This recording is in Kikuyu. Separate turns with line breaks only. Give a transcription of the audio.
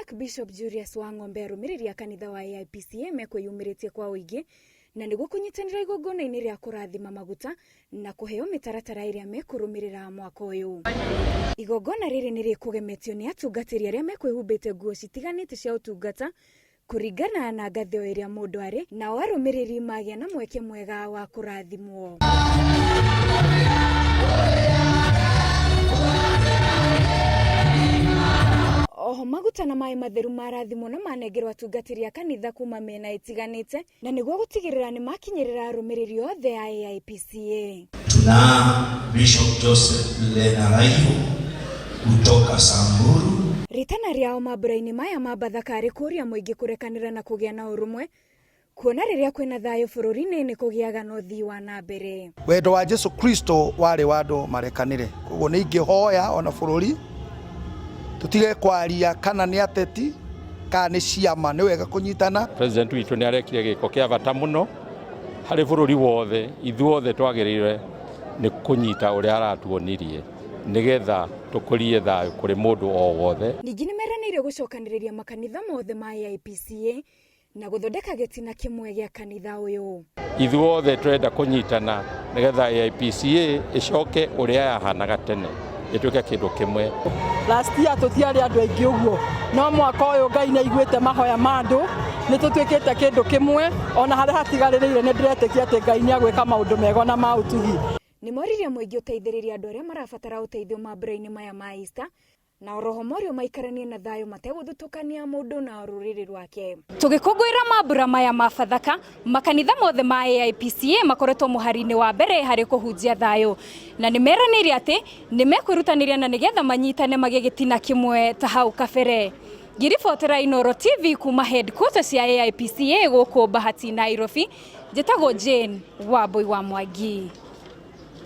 Archbishop Julius Wang'ombe arũmĩrĩri a kanitha wa AIPCA mekwĩyumĩrĩtie kwa ũingĩ na nĩguo kũnyitanĩra igongona-inĩ rĩa kũrathima maguta na kũheo mĩtaratara ĩrĩa mekũrũmĩrĩra mwaka ũyũ. Igongona rĩrĩ nĩ rĩkũgemetio nĩ atungatĩri arĩa mekwĩhumbĩte nguo citiganĩte cia ũtungata kũringana na ngathĩ o ĩrĩa mũndũ arĩ, nao arũmĩrĩri magĩa na mweke mwega wa kũrathimwo. Oho maguta na maĩ matheru marathimwo na manengerwo atungatĩri a kanitha kuma mĩena ĩtiganĩte na nĩguo gũtigĩrĩra nĩ makinyĩrĩra arũmĩrĩri othe a AIPCA.
Tuna Bishop Joseph Lenaraihu kutoka Samburu.
Ritana rĩao mambura-inĩ maya ma Bathaka arĩ kũria mũingĩ kũrekanĩra na kũgĩa na ũrũmwe, kuona rĩrĩa kwĩna thayũ bũrũri-inĩ nĩ kũgĩaga na ũthii wa na mbere.
Wendo wa Jesu Kristo warĩ wa andũ marekanĩre. Koguo nĩ ingĩhoya ona bũrũri tũtige kwaria kana nĩ ateti kana nĩ ciama, nĩ wega kũnyitana.
President witũ nĩ arekire gĩko kĩa bata mũno harĩ bũrũri wothe. Ithuothe twagĩrĩire nĩ kũnyita ũrĩa aratuonirie nĩgetha tũkũrie thayũ kũrĩ mũndũ o wothe.
Ningĩ nĩ meranĩire gũcokanĩrĩria makanitha mothe ma AIPCA na gũthondeka gĩtina kĩmwe gĩa kanitha ũyũ.
Ithuothe tũrenda kũnyitana nĩgetha AIPCA ĩcoke ũrĩa yahanaga tene, ĩtuĩke kĩndũ kĩmwe.
Last year tũtiarĩ andũ aingĩ ũguo, no mwaka ũyũ Ngai nĩ aiguĩte mahoya ma andũ, nĩ tũtuĩkĩte kĩndũ kĩmwe, ona harĩa hatigarĩrĩire nĩ ndĩretĩkia atĩ Ngai nĩ agwĩka maũndũ mega na ma ũtugi.
Nĩ moririe mũingĩ ũteithĩrĩrie andũ arĩa marabatara ũteithio mambura-inĩ maya ma Easter na oroho morio maikaranie na thayũ mategũthutũkania mũndũ na rũrĩrĩ rwake. Tũgĩkũngũĩra mambura maya ma Bathaka, makanitha mothe ma AIPCA makoretwo mũhari-inĩ wa mbere harĩ kũhunjia thayũ, na nĩ meranĩire atĩ nĩ mekwĩrutanĩria na nĩgetha manyitane magĩe gĩtina kĩmwe ta hau kabere. Ngĩribotera Inooro TV kuma headquarters cia AIPCA gũkũ Bahati, Nairobi, njĩtagwo Jane Wambui wa Mwangi.